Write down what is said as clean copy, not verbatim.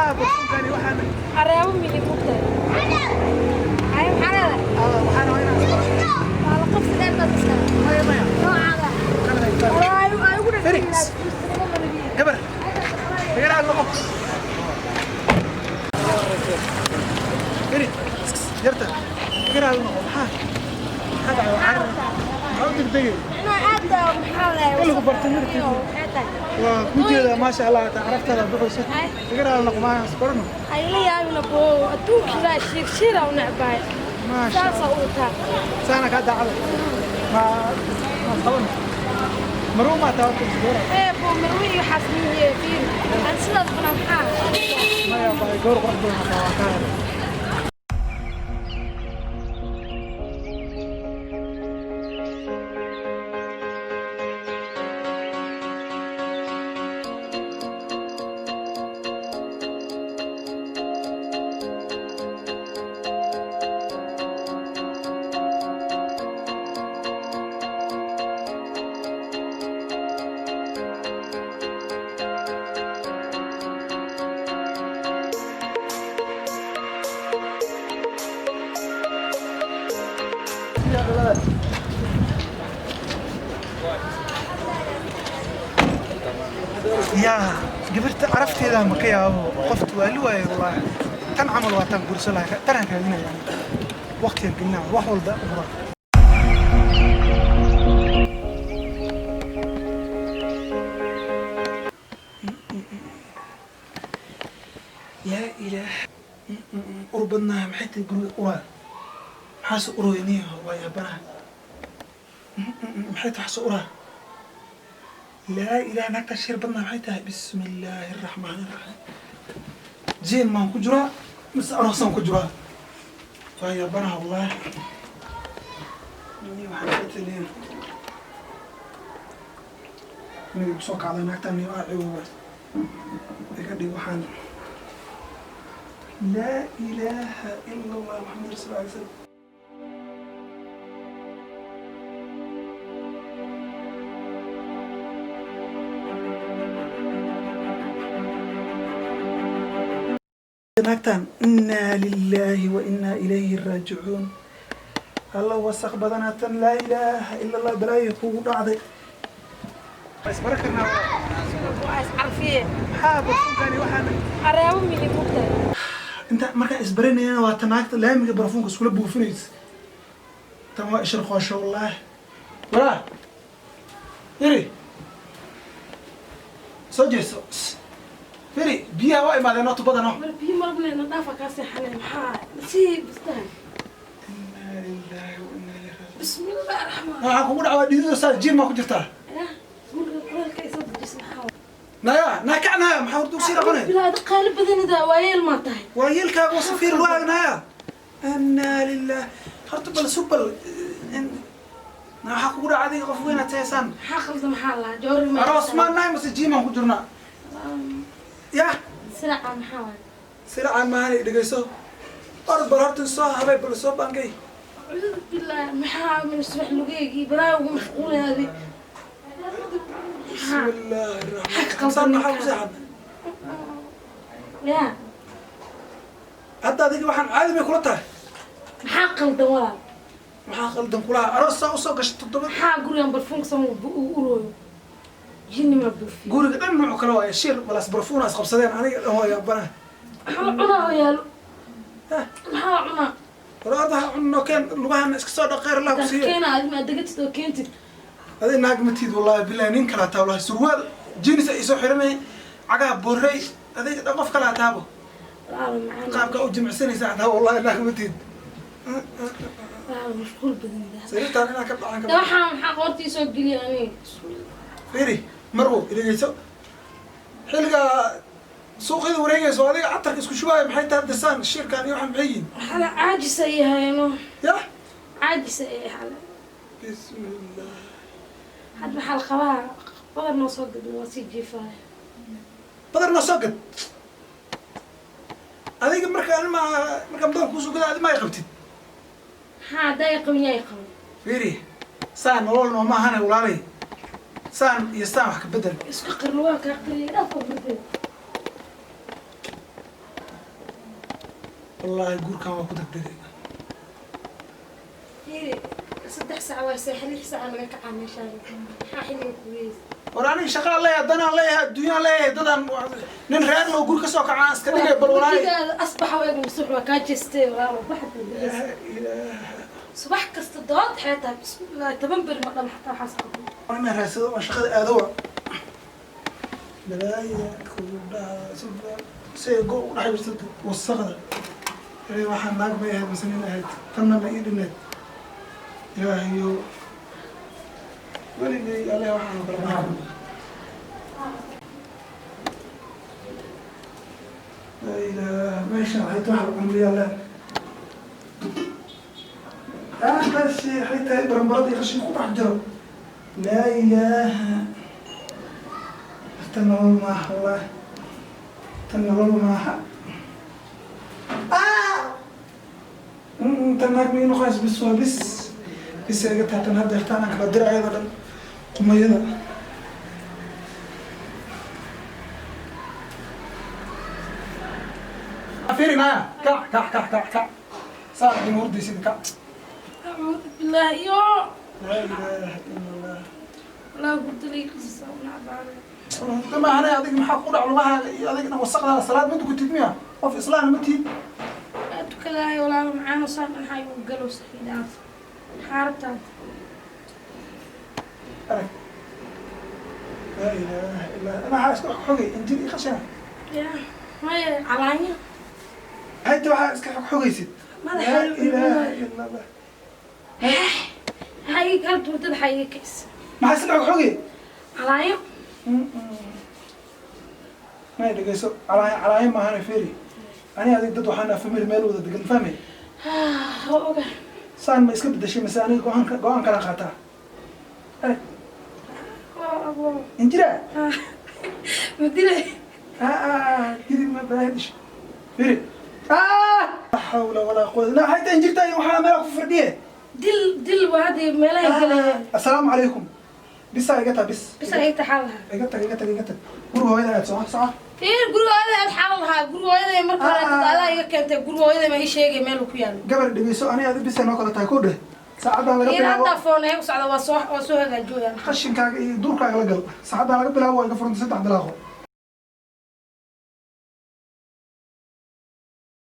Maxaa barfuunkani waxaan? Areebo miyay mugtahay? Ay, maxaa leedahay? Waxaan rabaa inaan isbaro. Waa la qabsi dheer baad istaa. Maya, maya. Noocaaga. Qalad ay tahay. Ay, ay ugu dhigtay. Felix. Gabar. Gabar noqo. Felix, yarta. Gabar noqo. Maxaa? Maxaa dhacay? Waxaan rabaa. Maxaa u degdegay? Aad maxaa leedahay? In lagu barto markii. Maxay tahay? Waa ku jeedaa, maasha Allah, ta caraftaada buuxayso. Ay. Gabar noqo, ma isbarano. Ay la yaabina boo adduunkiisa shiir shiira u necbahay. Maasha. Saasa u taa. Saana ka daacada. Ma ma qaban. Maruuma taa ku gabar. Ee boo marwi iyo xasmiye fiir. Aan sidaas bana maxaa? Maya, baa gabar qurux badan taa waa ka helay. Yaa gabarta carafteeda ma ka yaabo, qoftu waa li waaye wallaahi. Tan camal waa tan guurso lahaa, tanaan raadinaya, waqtigan gelinaa wax walba umra. Yaa ilaah, ur badnaa. Maxay tahay guriga uraa? Maxaase urooyniyo? Waa yaabanaha. Maxay tahay waxse uraa? Laa ilaah, naagtaa shir badnaa. Maxay tahay? Bismi illaahi araxmaani iraxiim. Jeen maan ku jiraa mise aroosaan ku jiraa? Waa yaabanaha wallaahi. Ni waxaan ka taliya aniga igu soo kacday naagtaan niyo aaciwo iga dhig waxaan. Laa ilaaha ila allah, Maxamed rasul alay slam. Naagtaan, inaa lilaahi wa inaa ilayhi raajicuun. Alla, wasaq badanaa tan. Laa ilaaha ila allah, balaayo kugu dhacday. Isbara karnaa. Waa is carfiye. Maxaa barfuunkani waxaan? Areebo miyay mugtahay? Inta markaan isbaranayana waa tan naagta laamiga barfuunka iskula buufinaysa. Tan waa ishar qoosho wallaahi. Walaa yari, soo jeeso. Firi, biyaha waa imaadeen oo tubadano. Mar biyo malableena dhaafa kaa seexanay. Maxaa sii bustahan? Inaa lilaahi wa inaa ilayhi raajicuun. Bismillaah raxmaan. Waxaa kugu dhacaa dhidido saa jiin maa ku jirtaa? Ya guriga kuleelka ay soo dejis maxaa? Naya, naa kac, naya. Maxaa horta usii dhaqanay? Bilaad qaali badanida, waayeel maa tahay. Waa yeelkaaga wasafiir waag. Naya, inaa lilah. Horta bal sug bal. Na waxaa kugu dhaca adiga qof weynaad tahaysaan. Maxaa qalda? Maxaa lahaa joori ma? Aroos maan nahay mase jiimaan ku jirnaa? Ya. Sinaca maxaa waay? Silacaan maahani, dhegeyso. Orod bal horta soo habay, bal soo bangay. Acuudu billaah, maxaa min subax lugeygii balaa ugu mashquulaadi? Bismi illaahi raxmaan saan. Maxaa ku seexan? Ya. Hadda adiga waxaan caadi bay kula tahay? Maxaa qaldan, walaal? Maxaa qaldan kulaha? Aroos saa usoo gashay toddoba. Maxaa gurigan barfuunka san uu urooyo? Jinni ma buufiyo? Guriga dhan nooc kale waaye, shir balaas barfuuna is qabsadeen. Aniga dhan waa yaabanaha. Maxaa la cunaa oo yaalo? Maxaa la cunaa? War orda ha cunno, keen lugahana iska soo dhaqeer Allah ku siiye. Keena adi ma degatid oo keentid. Adi naag matid wallahi billahi, nin kala taa wallahi. Surwaal jeans ay soo xiranay, cagaha borrey, adiga dhan qof kala taabo. Walaal macaan. Qaabka u jimicsanaysa xataa wallahi naag matid. Walaal, mashquul badan. Sariirtaan inaan ka dhacan Da ka. Waxaa maxaa qoortii soo geliya aniga? Fiiri marwo, dhegeyso. Xilliga suuqyada wareegayso adiga catarka isku shubaayo, maxay tahay dasaan shirkan iyo waxaan maxay yihiin? Waxaa la caajis ay yahayno. Ya. Caajis ay yahay. Bismillah. Hadda maxaa la qabaa? Badar noo soo gadna, waa sii jiifaya. Badar noo soo gad. Adiga marka ani ma markaan badar kuusoo gada adi ma ay qabtid? Maxaa haddaa ay qabin, yaa ay qabin? Fiiri, saan nolol nooma ahane walaalay, saan iyo saan wax ka bedel. Isku qirno, waa kaa qiriya, dhaaf oo burdee. Wallaahi guurkan waa ku degdegay. Fiiri, 3 saac waa seexa, 6 saac laga kacaa meeshaan. Maxaa xilliga kugeys? War aniga shaqaan leeyahay, danaan leeyahay, adduunyaan leeyahay, dadaan nin reer loo guur ka soo kacaan iska dhigay, bal walaahi. Wajigaada asbaxa weeg subax waa kaa jeestay, walaalo, baxda. Laa ilaaha. Subax kasta dood xeetaa, bismillaah, 10 beri ma dhal xataa waxaas qabo. Waa inaan raadsado oo shaqada aadowa. Balaaya kugu dhacda si ay go u dhex jirto wasaqda. Ilaahay, waxaan naag may ahayd mise nin ahayd? Tanna ma ii dhineed? Ilaahayo, weligay alle waxaan kala maha. Laa ilaaha, meesha waxay tahay wax cumriyaa le qashin, waxay tahay baranbarada iyo qashin ku dhex jiro. Laa ilaaha, tan nolol maaha, wallaahi tan nolol maaha. Tan naag ma ii noqonayso. Bis waa bis, bis iga tahay tan. Hadda irtaan aan kala dira ayada dhan qumayada. Fiiri maya, kac kac kac kac kac, saa in hurdaysid, kac. Acuudu billaahi yo. Laa ilaaha ila Allah. Walaa hurdalay qisasa unacbaana. Maahane, adiga maxaa ku dhac lugahaaga iyo adigna wasaqdaada? Salaad ma tukatid miya? Qof islaan ma tihid? Waa tukadaayo, walaalo macaano, saan dhanxaa igu galow saxiidaaf xaarabtaada. Arag, laa ilaaha illa maxaa iska xogay injir iyo qashina? Ya maya, calaanyo. Hayta, waxaa iska xogaysid. Madaxa. Laa ilaaha ila Allah. Maxaa iga hal hurdada xaa iga kicisa? Maxaa iska xogay? Calaanyo. May, dhegeyso, calaayo calaayo maahane. Feri, ani adig dad waxaan family meel wada degan, fahmay? Waa oga. Saan ma iska bedeshay mise aniga go-aan go-aan kala qaataa? Arag. Waa abo. Injira. Ma dilay? Didi ma balaayo disho. Firi, laa xawla walaa quwata la hayta injirta iyo waxaa meelaha ku fadhiye. Dil dil waa hadda meelaha galayaan. Assalaamu calaykum, bisaa iga taa, bis. Bisa iga taxaa lahaa. Iga tag, iga tag, iga tag, guriga hooyada aad soco, soco. Fiir, guriga hooyada aad xaal lahaa, guriga hooyada marka hore adaa iga keentay, guriga hooyada ma ii sheegay meel uu ku yaalo. Gabar, dhegeyso, ani adi bisay noo kala tahay, ku dheh saacaddan laga Fiir, bilaabo. Haddaa foon ee u socda, waa soo hagaajooya. Qashinkaaga iyo duurkaaga la gal. Saacaddan laga bilaabo waa iga furantay saddex dalaaqo.